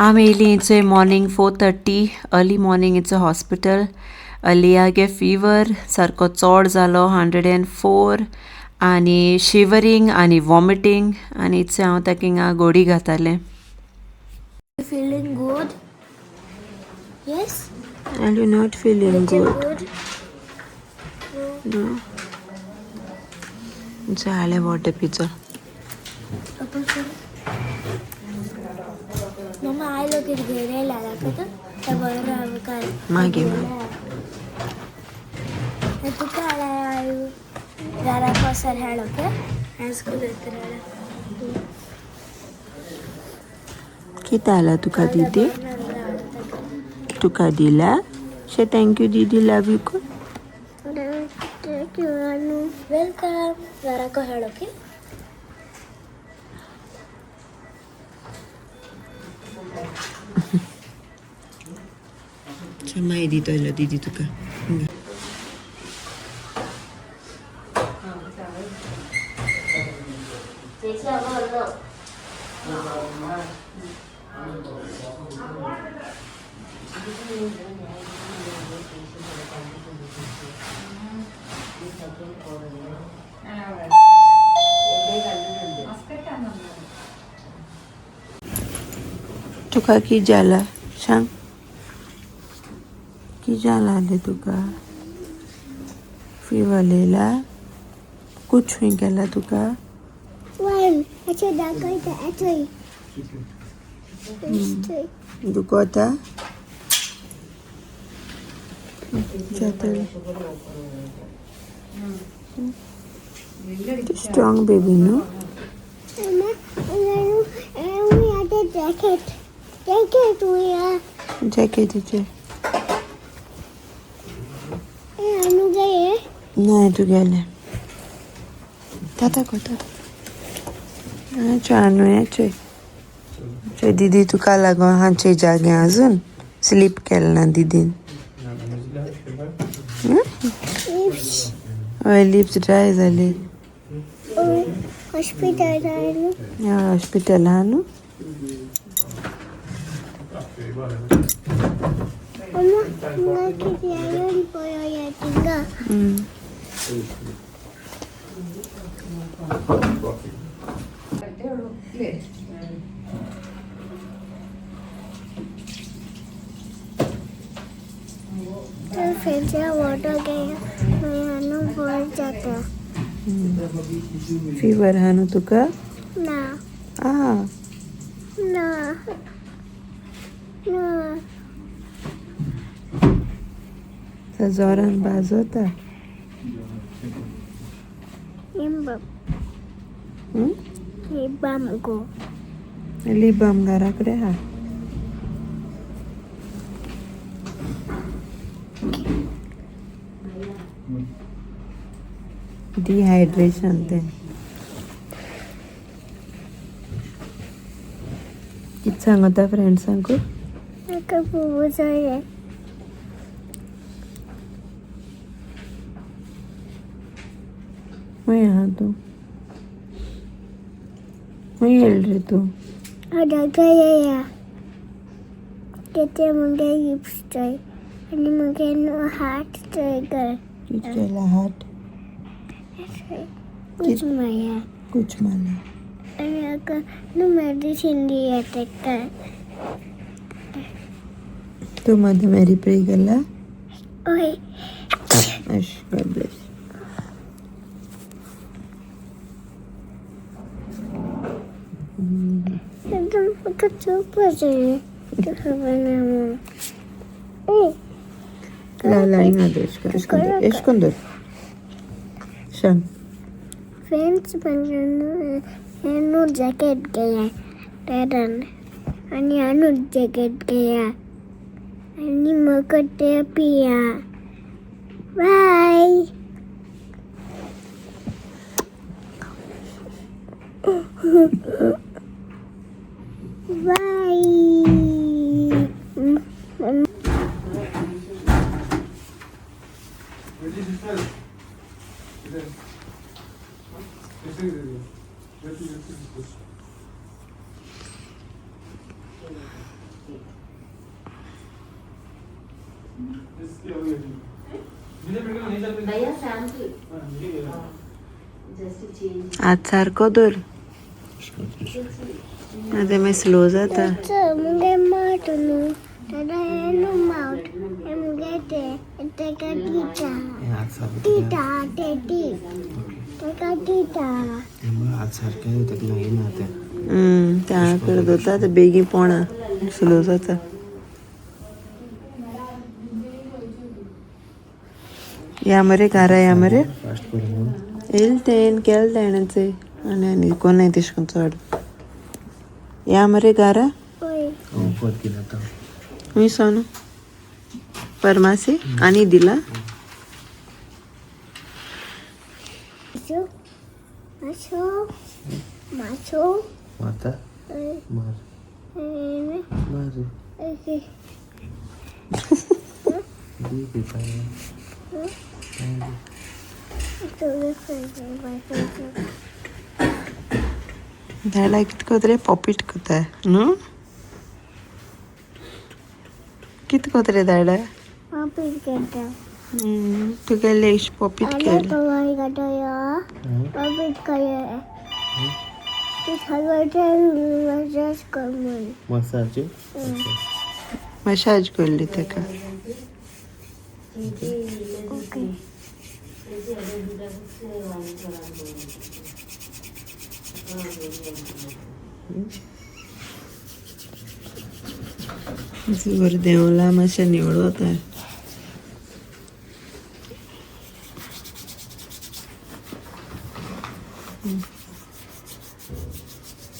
आमी येयलीं it's morning 4:30 early morning it's a hospital. अलियागे fever सारको चोड जालो 104 आनी शिवरींग आनी वॉमिटींग आनी it's हांव ताका हिंगा गोडी घातालें. Feeling good? Yes? Are you not feeling Little good? Good? No. जालें वॉटर पिजो. मम्मा आयलो की घेरायला दाखवतो त्या बरं काय. मागीर. तुका घरा पसर ಹೇಳೋಕೆ स्कूल ಹೇಳ. कितें आला तुका दीदी? तुका दिला शे. Thank you दीदी, लव you. Welcome. घराको ಹೇಳೋಕೆ. मागीर दितलो दीदी तुका. तुका की जाला सांग, की जाला आले तुका? फिवर येयला? कुछ खंय गेला तुका? वन अच्छा दाखवता अच्छा. दुखता जातले. स्ट्रॉंग बेबी न्हू. Jacket jacket. जॅकेटीचे. अनु गए. नाही तुगेलें ताता को ताता. अच्छा न्हू चोय चोय दीदी तुका लागून हांचे जागे अजून स्लीप केलें ना दीदीन. हय, लिप्स ड्राय जाली. हॉस्पिटल. हॉस्पिटल हा न्हू. अम्मा किती आयन पळोवया तिंगा. तो फिर से वाटर गया मैं बोल जाता. फिवर हा न्हू तुका? ना. आ. ना ना. जोरान भाजोता. लिबाम गो. लिबाम घरा कडेन आहा. डिहायड्रेशन तें. कितें सांगता फ्रेंड्सांकू? म्हाका बुबू जाय. खंय आहा तूं? खंय येयलो रे तूं? गया तेचे मुगे लिप्स चोय आनी मुगे हार्ट चोय कर. कितें केला हार्ट? कुछ माया. कुछ मारला. आनी म्हाका न्हू मेडिसीन दिया तेका. तूं मदर मेरी प्रे केला? हय. अश, गॉड ब्लेस. एकदम म्हाका चूप जाय खबर ना. ला ला हिंगा धर, एश कोन धर, एश कोन धर सांग. फ्रेंड्स म्हणजे जॅकेट गया डॅडान आनी आनू जॅकेट गया आनी म्हाका ते पिया. बाय बाय. हात सारको धर, आतां मागीर स्लो जाता. मुगे माट न्हू दादा, हे न्हू मावट, हे मुगे ते तेका दिता दिता ते दी तेका दिता. हात सारकें ताका लागना तें. तें हांगा करत वता ते बेगीन पोणा स्लो जाता. या मरे घरा, या मरे. फास्ट करून न्हू. येयल तें केलें तेणेच आनी आनी कोन्नाय तेश कोन्न चड. या मरे घरा. वय. हांव परत कितें जाता. खंय सोन परमासी आनी दिला. मासो मासो मासो. मारता मार मार दी दी पाय पाय दी. धाडा कित कोत रे, पॉपीट कोता न्हू? कित कोत रे धाडा? पॉपीट करता. तुगेले पॉपीट केले. पॉपीट करे तू सगळं मसाज कर म्हूण. मसाज. मसाज करली तेका. ओके. जोर देंवला मातशें निवळ वता.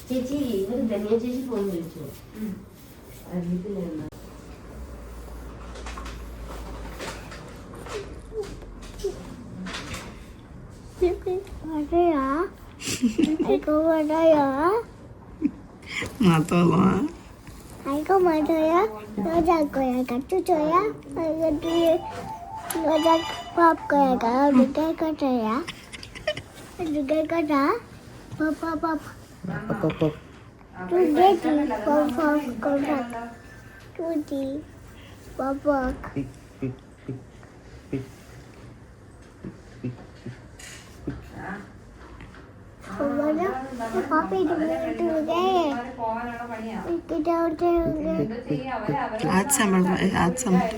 ചേച്ചി ഇവര് ധന്യ ചേച്ചി ഫോൺ വിളിച്ചു, അറിയത്തില്ല. वाटया आयको वाटया. मातोलो. आयको वाटया मजा कोया चुचोया मजा पाप कोया का दुगे कटया दुगे कटा पप पप पप पप. तू दी पप पप कटा तू दी पप पप. पिक पिक पिक पिक pick. Poppy तुगे हात सांबाळ, हात सांबाळ.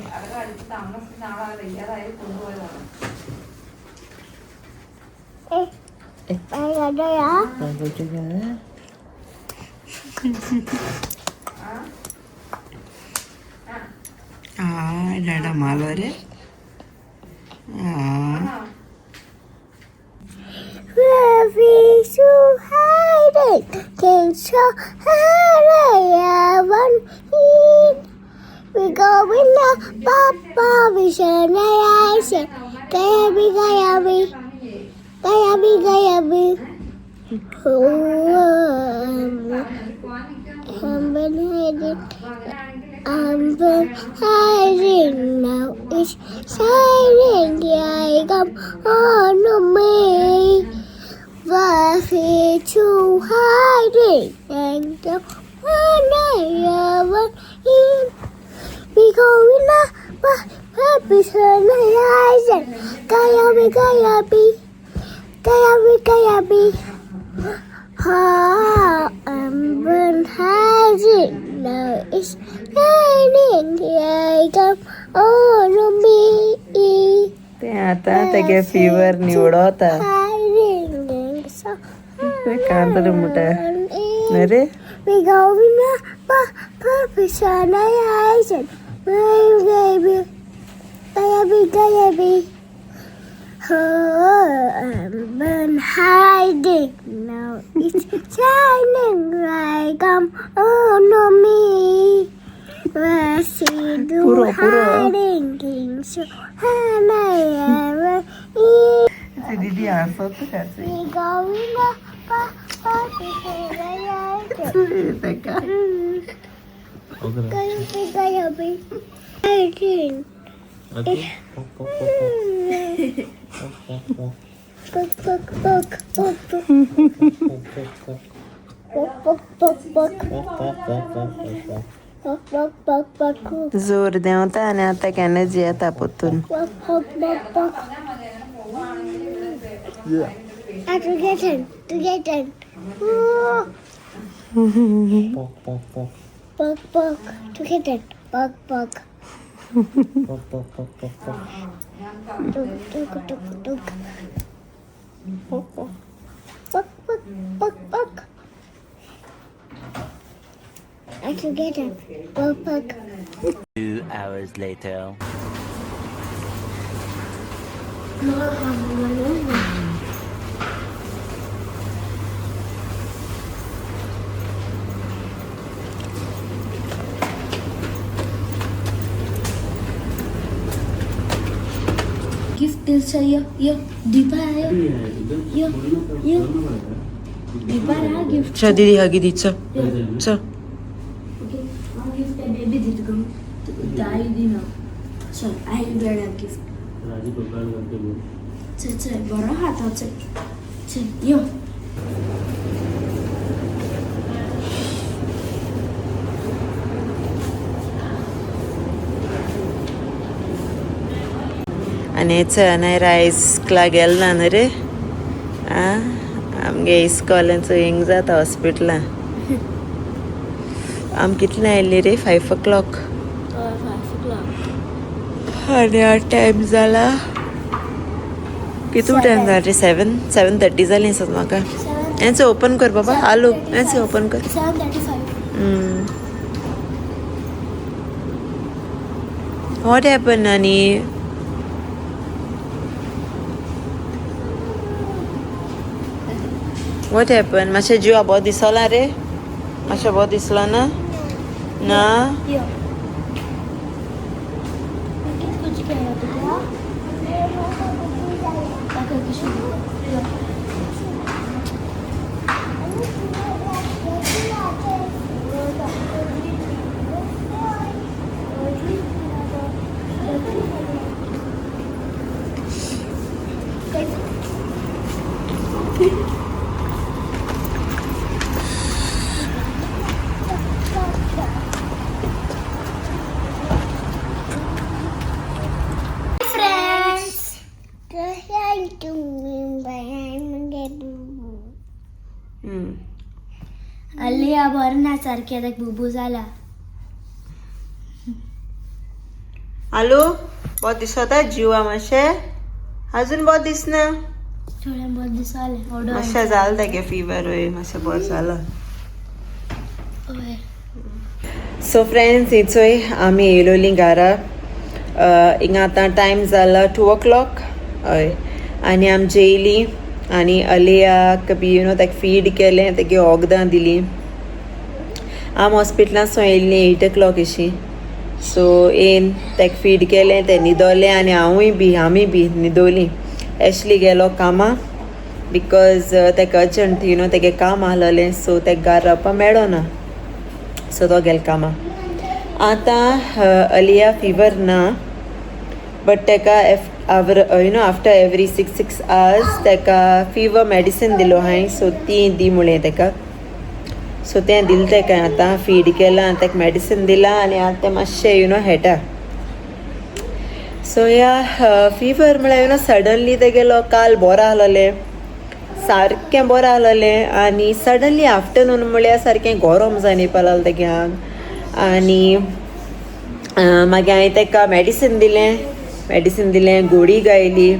Ah, डाडा मालो रे. Ah. Love is so hiding, can so hide one in. We go in the papa, we shall I say, Gayabi, Gayabi, Gayabi, Gayabi. Oh, I'm been hiding, I'm been hiding now. It's shining, yeah, come on to me. Buffy to hiding and the one I ever in. We go in the happy sunrise. Gayabi, Gayabi, Gayabi, Gayabi. Ah, I'm been hiding now. It's shining, yeah, come on to me. तें आतां तेगे fibre निवडोता. Hiding so कांतरे मुठा अरे. We go in the purpose sunrise. Baby, baby, baby. Oh, I'm been hiding now. It's shining like I'm on me. Let's do Puro, puro. Hiding things. So I ever eat. दीदी हांसत काचे. We go in the purpose sunrise. तेका. Gayabi, gayabi. Hiding. Pop pop pop pop. Book, book, book, book, book, pop pop book, book, book, book. Pop pop pop pop pop. Bok bok bok bok. जोर देंवता आनी आतां energy येता पोतून. Bok bok bok bok. Ah, together, together. Oh, Pok pok pok. Bok bok, together. Bok bok. Pok pok pok pok pok. Tuk tuk tuk tuk. Bok bok. Bok bok bok bok. Ah, together. Bok bok. 2 hours later. Gift यो यो दीपा आयो यो यो दीपा रहा gift. चल दीदी हगी दी, चल चल. ओके, गिफ्ट बेबी दित गम दाई दिना. चल आई बेड़ा गिफ्ट. चल चल बरो हाता चल चल यो. आनी चल इस्कला गेल ना न्हू रे. आं आमगे इस्कॉलांचो हिंग जाता हॉस्पिटलां. आम कितले आयली रे? 5 o'clock. 5 o'clock. आनी आतां टायम जाला कितू टायम जाला रे? 7:30 जाली दिसता म्हाका. हेंच ओपन कर बाबा, आलू हेंच ओपन कर. 7:35. What happen नानी? What happen? मातशें जिवा बरो दिसला रे? मातशें बरो दिसलो ना? ना? यो कित कुछ केलं तुका ताका कशें यो. Friends. तुम्ही अल्ली बरं ना सारकें ताका बुबू जाला. आलू बरो दिसता जिवा मातशें? अजून बरो दिसना? थोडें बरें दिसलें. मातशें जालें तेगे फिवर. वय, मातशें बरें जालां. हय. सो फ्रेंड्स, हिचोय आमी येयलोलीं घरा. हिंगा आतां टायम जाला 2 o'clock. हय, आनी आमी जेयलीं आनी अलियाक बी you know ताका फीड केलें, तेगे वखदां दिलीं. आमी हॉस्पिटलांत सो येयल्लीं 8 o'clock अशी. सो येयन ताका फीड केलें, तें न्हिदोलें आनी हांवूय बी आमी बी न्हिदोलीं. एशली गेलो कामां because ताका अर्जंट you know तेगे काम आहलोलें. सो ताका घार रावपा मेळना, सो तो गेलो कामां. आतां अलिया फिवर ना, बट ताका our you know after every 6 hours ताका फिवर मेडिसीन दिलो हांवें. सो ती दी म्हणलें ताका. सो तें दिलें ताका. आतां फीड केलां, ताका मेडिसीन दिलां आनी आतां तें मातशें you know हेटा. सो या फिवर म्हळ्यार you know suddenly तेगेलो काल बरो आहलोलें, सारकें बरें आहलोलें आनी सडनली आफ्टरनून म्हळ्यार सारकें गरम जावन येवपा लागलें तेगे आंग. आनी मागीर हांवें ताका मेडिसीन दिलें, मेडिसीन दिलें, गोळी गायली.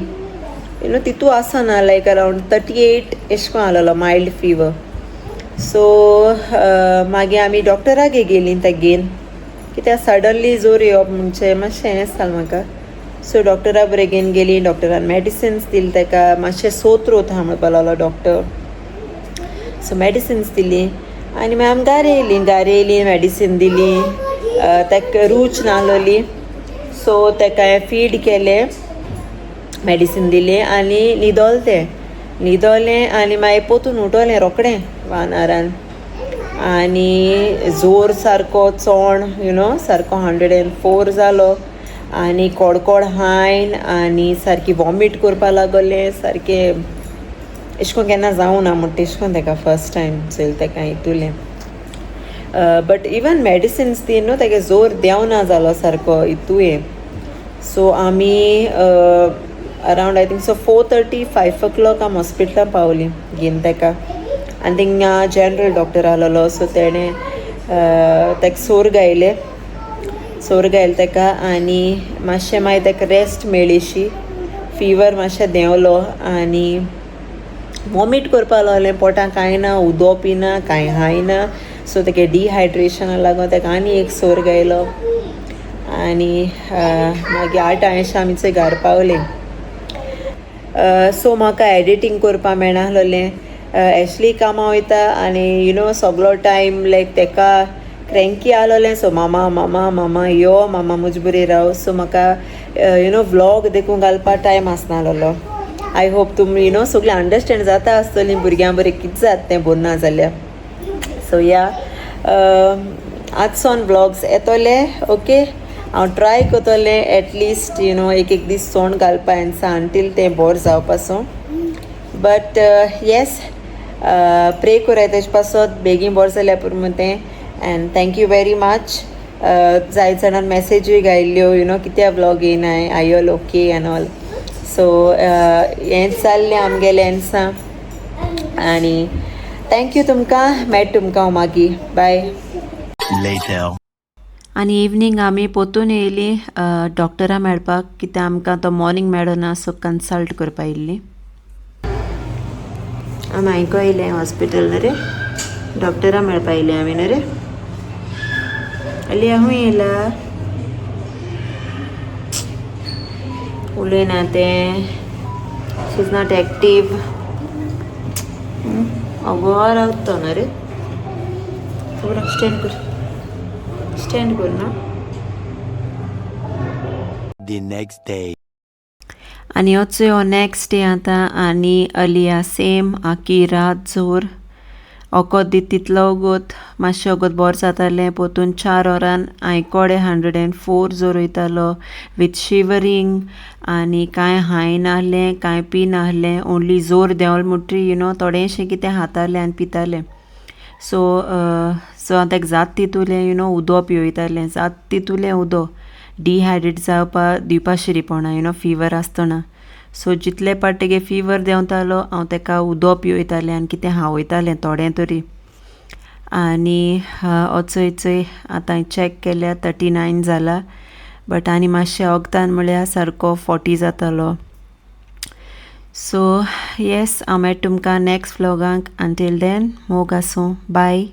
You know तितू आसना, लायक अरावंड 38 एशें कोन्न आहलोलो मायल्ड फिवर. सो मागीर आमी डॉक्टरागे गेलीं तेगेन, कित्याक सडनली जोर येवप म्हणजे मातशें हें जालें म्हाका. सो डॉक्टरा बरें घेवन गेलीं, डॉक्टरान मेडिसिन्स दिले ताका. मातशें सोत रोत आहा म्हणपाक लागलो डॉक्टर. सो मेडिसिन्स दिलीं आनी मागीर आमी घारा येयलीं. घारा येयलीं, मेडिसीन दिली ताका, रूच नाहलोली. सो ताका हांवें फीड केलें, मेडिसीन दिलें आनी न्हिदोलें. तें न्हिदोलें आनी मागीर पोतून उठोलें रोखडें 1 hour आनी जोर सारको चोण you know सारको 104 जालो आनी कोडकोड हायन आनी सारकी वॉमीट करपा लागलें सारकें. एशें कोन्न केन्ना जावं ना म्हणटा एशें कोन्न ताका फर्स्ट टायम चोयलें ताका हितूलें. बट इवन मेडिसिन्स दी न्हू तेगे जोर देंवना जालो सारको इतूय. सो आमी around, I think so, 4:30, 5 o'clock आमी हॉस्पिटलान पावलीं घेवन तेका. आनी थिंगा जनरल डॉक्टर आसलेलो, सो तेणें तेका सोर गायले, सोर गायले तेका आनी मातशें मागीर तेका रेस्ट मेळ्ळीशी. फिवर मातशें देंवलो आनी वॉमीट करपा लागलें. पोटां कांय ना, उदो पिना, कांय खायना, सो तेगे डिहायड्रेशना लागून तेका आनी एक सोर गायलो आनी मागीर 8 अशें आमी चोय घर पावलीं. सो म्हाका एडिटींग करपा मेळनासलें. एशली कामां वयता आनी you know सगलो टायम लायक तेका क्रँकी आसलेलें. सो मामा, मामा, मामा यो, मामा मुज बरी राव. सो म्हाका you know vlog देखून घालपा टायम आसनासलेलो. I hope तुमी you know सगळें अंडरस्टँड जाता आसतलीं, भुरग्यां बरें कितें जाता तें बरें ना जाल्यार. सो या, आजसोन व्लॉग्स येतले, ओके. हांव ट्राय करतलें एटलिस्ट you know एक एक दीस सोण घालपा एन्सा अंटील तें बोर जावपासो. बट येस, प्रे कोराय तेजे पासत, बेगीन बोर जाल्यार पुरो म्हूण तें. And thank you very much. जायत जाणान मॅसेजूय घायल्ल्यो, you know कित्या vlog येयनाय, are you all okay and all. So हेंच जाल्लें आमगेलें एन्सा आनी thank you तुमकां. मेळटा तुमकां हांव मागीर. बाय. Later. आनी इवनींग आमी पोतून येयलीं डॉक्टरा मेळपाक, कित्याक आमकां तो मॉर्निंग मेळना, सो कन्सल्ट करपा येयल्लीं आमी. आयको येयलें हॉस्पिटल न्हू रे, डॉक्टरा मेळपा येयलें आमी न्हू रे. अली खूंय येयला? उलयना तें. She is not active. अगो रावतो न्हू रे. स्टँड कर, स्टँड कर ना. The next day. आनी होच हो नेक्स्ट डे आतां आनी अलिया सेम आखी रात जोर. वखद दित तितलो वोगोत मातशें वोगोत बरें जातालें. पोतून 4 वरान आयकोडे 104 जोर वयतालो विथ शिवरींग आनी कांय खायनासलें, कांय पिनासलें. ओन्ली जोर देंवलो म्हणटरी you know थोडेंशें कितें खातालें आनी पितालें. सो सो हांव ताका जात तितूलें you know उदो पिवयतालें, जात तितूलें उदो. डिहायड्रेट जावपा दिवपा शिरीपणा you know fever आसतना. सो जितले पाट तेगे फिवर देंवतालो, हांव ताका उदो पिवयतालें आनी कितें खावयतालें थोडें तरी. आनी चोय चोय, आतां चॅक केल्यार 39 जाला, बट आनी मातशें वखदान म्हळ्यार सारको 40 जातालो. सो येस, हांव मेळटा तुमकां नेक्स्ट व्लॉगांक. अंटील then, मोग आसूं, बाय.